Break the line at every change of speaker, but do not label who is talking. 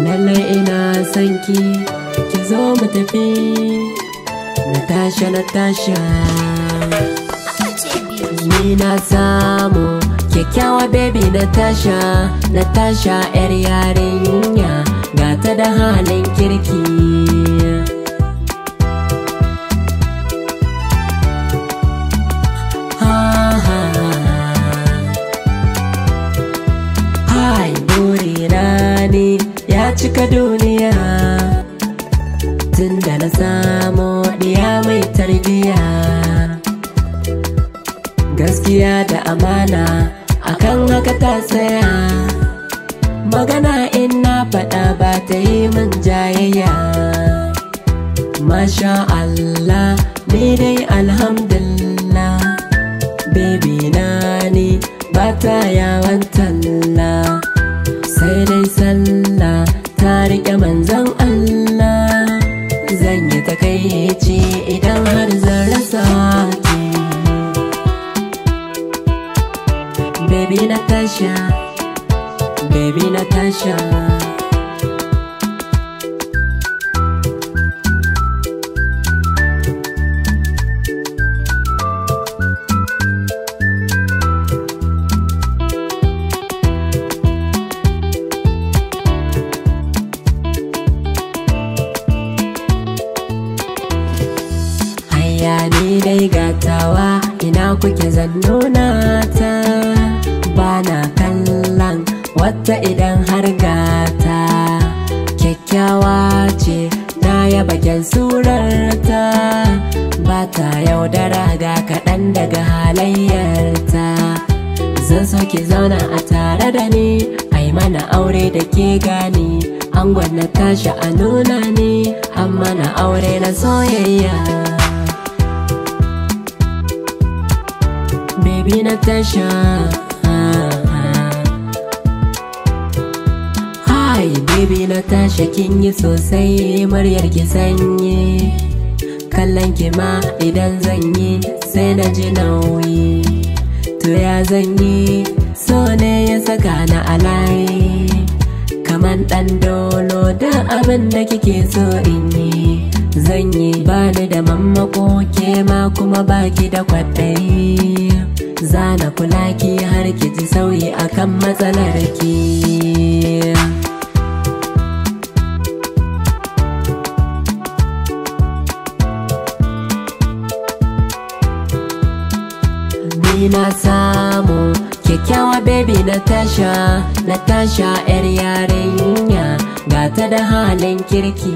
Lallai ina son ki, ki zo mu tafi. Natasha, Natasha. Ni na samu kyakkyawa baby Natasha, Natasha yar yarinya, gata da halin kirki. Ha ha. Hai, burina ne ya cika duniya, tunda na samu diya mai tarbiya. Gaskiya da amana akan haka ta tsaya, magana in na faɗa ba ta yi min jayayya. Masha Allah, ni dai alhamdulillah, baby na ni ba ta yawan talla, sai dai sallah ta riƙe manzon Allah. Zan yi takaici idan har zan rasa ki. Baby Natasha, baby Natasha. Hayya ni dai gatawa, ina kuke zan nuna ta, bana kallon wata idan har gata. Kyakkyawa ce na yaba kyan surarta, ba ta yaudara ga kaɗan daga halayyarta. Zan so ki zauna a tare da ni, ai mana aure da ke gani. Angon Natasha a nuna ni, an mana aure na soyayya. Baby Natasha. Hi baby Natasha, kin yi sosai, muryar ki sanyi. Kallon ki ma idan zan yi sai na ji nauyi. To ya zan yi, so ne ya saka na alayi. Kaman ɗan dolo da abin da kike so in yi, zan yi. Bani da mammako ke ma kuma baki da kwaɗayi. Zana kula ki har ki ji sauyi akan matsalar ki. Ni na samu kyakkyawa baby Natasha, Natasha yar yarinya, gata da halin kirki.